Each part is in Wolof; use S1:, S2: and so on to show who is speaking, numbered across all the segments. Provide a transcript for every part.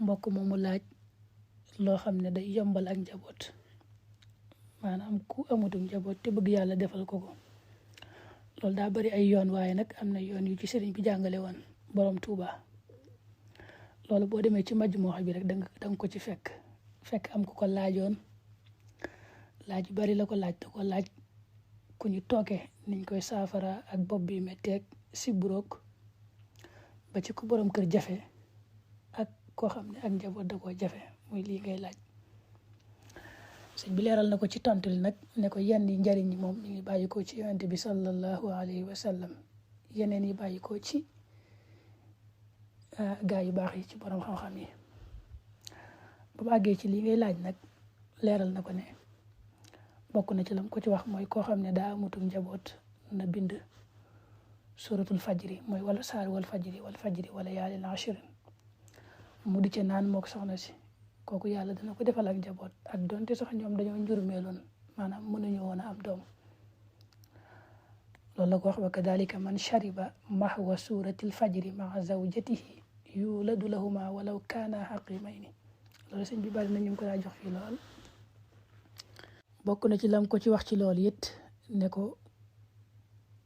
S1: mbokk moomu laaj loo xam ne day yombal ak njaboot maanaam ku amutum njaboot te bëgg yàlla defal ko ko loolu daa bari ay yoon waaye nag am na yoon yu ci sëriñ bi jàngale woon borom Tuuba loolu boo demee ci majmuux bi rek danga ko ci fekk am ku ko laajoon laaj yu bari la ko laaj da ko laaj ku ñu tooke niñ koy saafara ak bopp bi metteeg sibburoog ba ci ku borom kër jafe ak koo xam ne ak njaboot da koo jafe muy lii ngay laaj sëñ bi leeral na ko ci tontu li nag ne ko yenn yi njariñ moom mi ngi bàyyi ko ci yonente bi sallallahu alayhi wa sallam yeneen yi bàyyi ko ci gaa yu baax yi ci borom xam-xam yi ba mu àggee ci lii ngay laaj nag leeral na ko ne bokk na ci lam ko ci wax mooy koo xam ne daa amutul njaboot na bind suratul fajri mooy wala saar wal fajri wala yaalin ashirin mu di ca naan mook soxna si kooku yàlla dana ko defal ak njaboot ak donte sax ñoom dañoo njurmeeloon maanaam mënuñu woon a am doom loolu la ko wax wa kadalika man shariba mahwa suratil fajri maa zawjatihi yuladu lahuma walaw kaana haqimayni loolu sëñ bi bari na ñu ko daa jox fii lool bokk na ci lam ko ci wax ci loolu it ne ko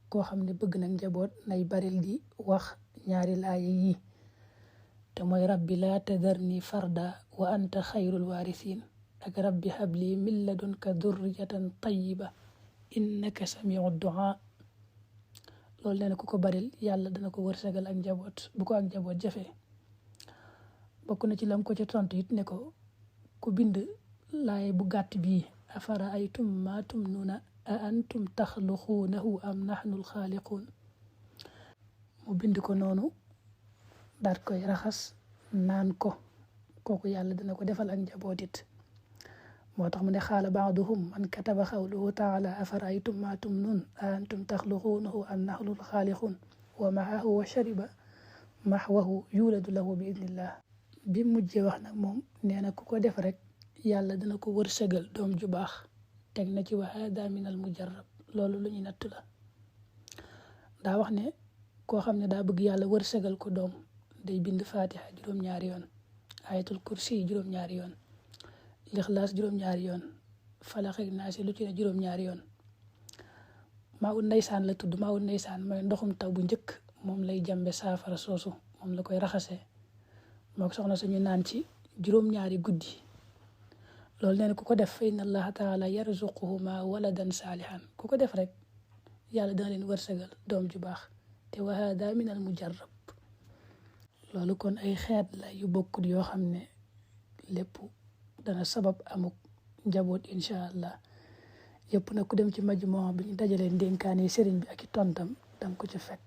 S1: koo xam ne bëgg nag njaboot nay baril di wax ñaari laaya yi te mooy rabbi laa tadarni farda wa anta xayrul waarisiin ak rabbi habli min ladunka durriyatan tayyiba innaka samiu duaa loolu nee na ku ko baril yàlla dana ko wërsëgal ak njaboot bu ko ak njaboot jafe bokk na ci lam ko ci tontu it ne ko ku bind laay bu gàtt bii afara aytum ma tumnuna a antum taxluquunahu am naxnul xaaliquun mu bind ko noonu daat koy raxas naan ko kooku yàlla dana ko defal ak njaboot it moo tax mu ne xaala baaduhum man kataba xawluhu taala afara aytum ma tumnun a antum taxluquunahu am naxnul xaaliquun wa maxahu wa shariba maxwahu yuladu lahu bi idnillah bi mujjee wax nag moom nee na ku ko def rek yàlla dana ko wërsëgal doom ju baax teg na ci wa hada min al mujarrab loolu lu ñu natt la daa wax ne koo xam ne daa bëgg yàlla wërsëgal ko doom day bind fatiha juróom-ñaari yoon ayatul kursi juróom-ñaari yoon lixlaas juróom-ñaari yoon falax ak naasi lu ci ne juróom-ñaari yoon maa ut ndeysaan la tudd maa ut ndeysaan mooy ndoxum taw bu njëkk moom lay jàmbe saafara soosu moom la koy raxasee moo ko soxna suñu naan ci juróom-ñaari guddi loolu nee na ku ko def fa inna allaha taala yarzuquhuma waladan saalihan ku ko def rek yàlla dana leen wërsëgal doom ju baax te wa hada min al mujarrab loolu kon ay xeet la yu bokkut yoo xam ne lépp dana sabab amuk njaboot incha allah yëpp nag ku dem ci majmuwa bi ñu dajaleen dénkaane sëriñ bi ak i tontam danga ko ci fekk